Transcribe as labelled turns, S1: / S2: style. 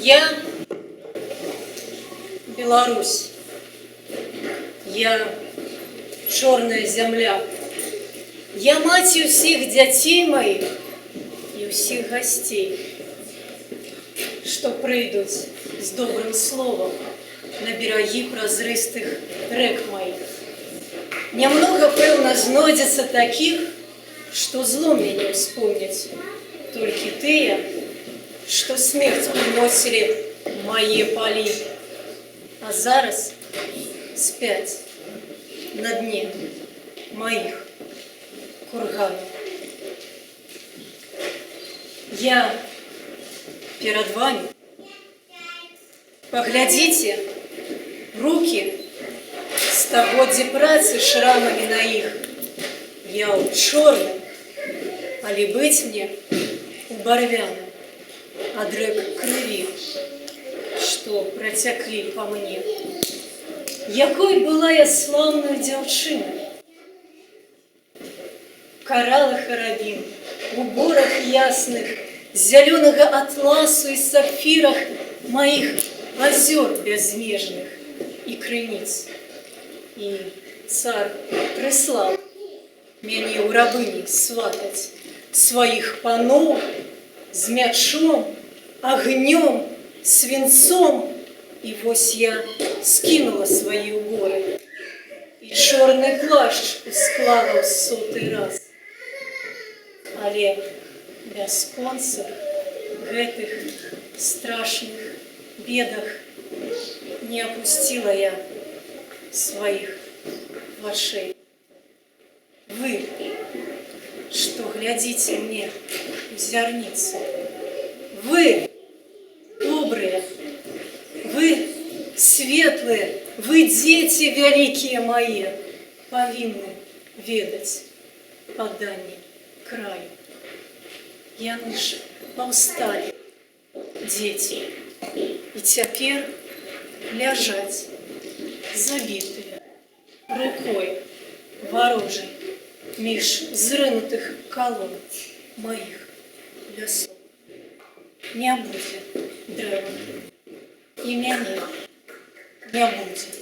S1: Я Беларусь. Я чорная зямля. Я маці ўсіх дзяцей маіх і ўсіх гасцей, што прыйдуць з добрым словам на берагі празрыстых рэк маіх. Нямнога, пэўна, знойдзецца такіх, што злом мяне ўспомняць, толькі тыя, што смерць прыносілі ў мае палі, а зараз спяць на дне маіх курганаў. Я перад вамі. Паглядзіце, рукі, стагоддзі працы шрамамі на іх. Я ў чорным, але быць мне у барвяным ад рэк крыві, што працяклі па мне. Якой была я слаўнаю дзяўчынай. Каралах арабін, уборах ясных, зялёнага атласу і сапфірах маіх азёр бязмежных і крыніц. І цар прыслаў мяне ў рабыні сватаць сваіх паноў з мячом, агнём, свінцом. І вось я скінула свае уборы і чорны плашч усклала ў соты раз. Але бясконцых гэтых страшных бедах не апусціла я сваіх вачэй. Вы, што глядзіце мне ў зярніцы, вы добрыя, вы светлыя, вы, дзеці вялікія мае, павінны ведаць паданне краю. Яны ж паўсталі, дзеці, і цяпер ляжаць забітыя рукой варожай між зрынутых калон маіх лясоў. Не будзе дрэва, і мяне не будзе.